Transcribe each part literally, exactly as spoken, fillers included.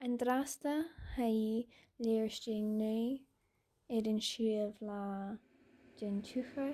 An-dràsta, tha e leth-uair a-staigh an-diugh air an siathamh latha den Iuchar.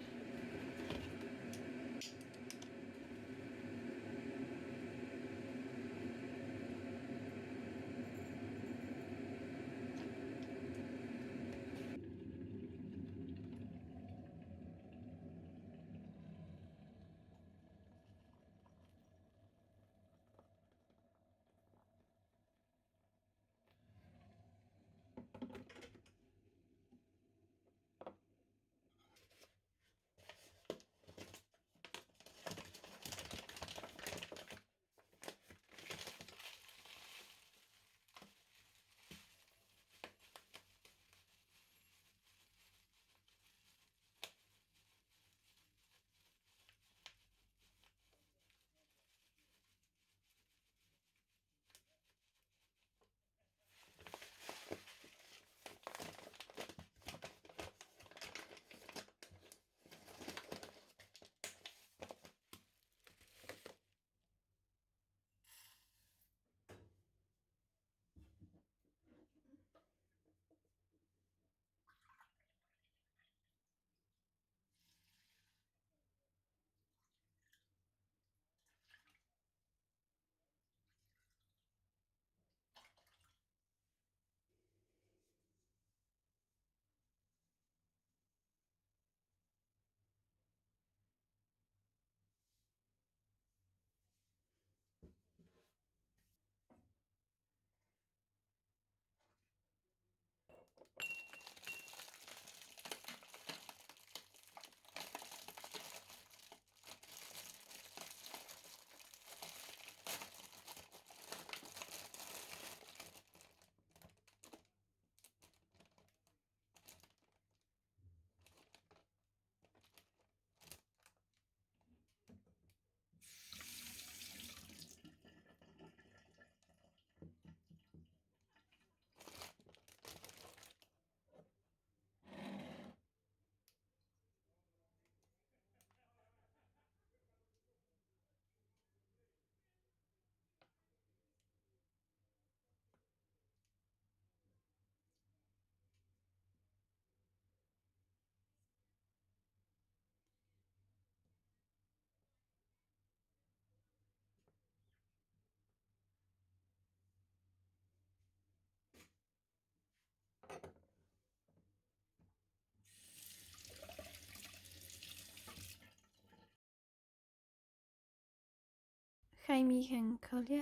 Chaidh mi dhan choille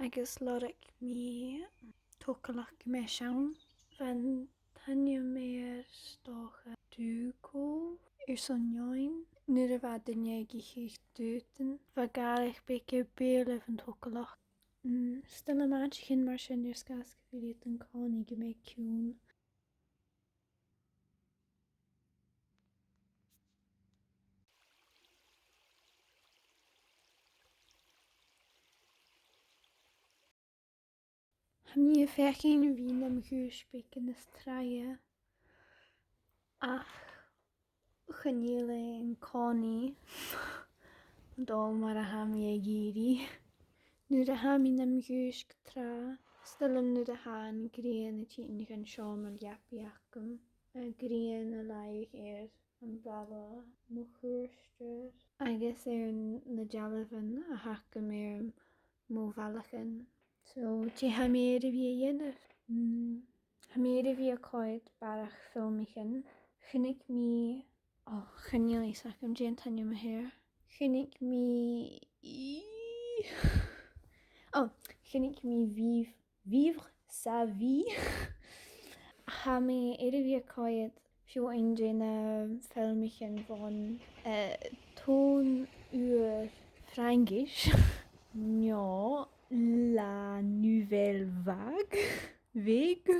agus lorg mi togalach gu math sean. Bha an t-ainm air, 's dòcha, Dùgò airson an fheadhainn. Nuair a bha duine ag ithe dùdan, bha gàrradh beag air beulaibh an togalach. Mm, 's toil leam àiteachan mar sin air sgàth 's gu bheil iad an-còmhnaidh gu math ciùin. Tha mi a' faicinn a bhith nam dhùisg beagan nas tràithe, ach chan eil e an-còmhnaidh dol mar a tha mi ag iarraidh. Nuair a tha mi nam dhùisg tràth, 's toil leam nuair a tha an ghrian a' tighinn dhan seòmar leabaidh agam, a' ghrian a' laighe air am balla mo chùirtear agus air na dealbhan a th' agam air mo bhallachan. So, dè tha mi air a bhith a' dèanamh? Mm, tha mi air a bhith a' coimhead barrachd filmichean. Chunnaic mi, oh, chan eil fhios agam dè an t-ainm a th' air. Chunnaic mi, oh, chunnaic mi Vivre Vivre sa vie. Tha mi air a bhith a' coimhead feadhainn de na filmichean bhon, eh, tonn ùr Fraingis, no La Nouvelle Vague. Vague.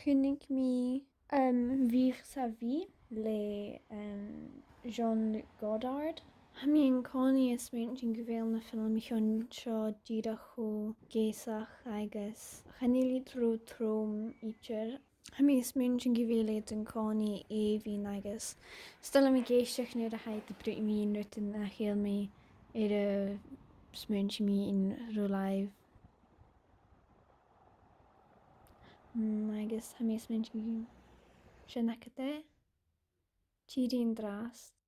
Chunnaic mi Um, Vivre sa vie le, um, Jean-Luc Godard. Tha mi an-còmhnaidh a' smaointinn gu bheil na filmichean seo dìreach cho geusach agus chan eil iad ro throm idir. Tha mi a' smaointinn gu bheil iad an-còmhnaidh èibhinn agus 's toil leam ag èisteachd nuair a tha iad a' bruidhinn mu rudan nach eil mi air a smaointinn mu ro làimh. Mm, agus tha mi a' smaointinn gu bheil sin agad e. Tìoraidh an-dràsta.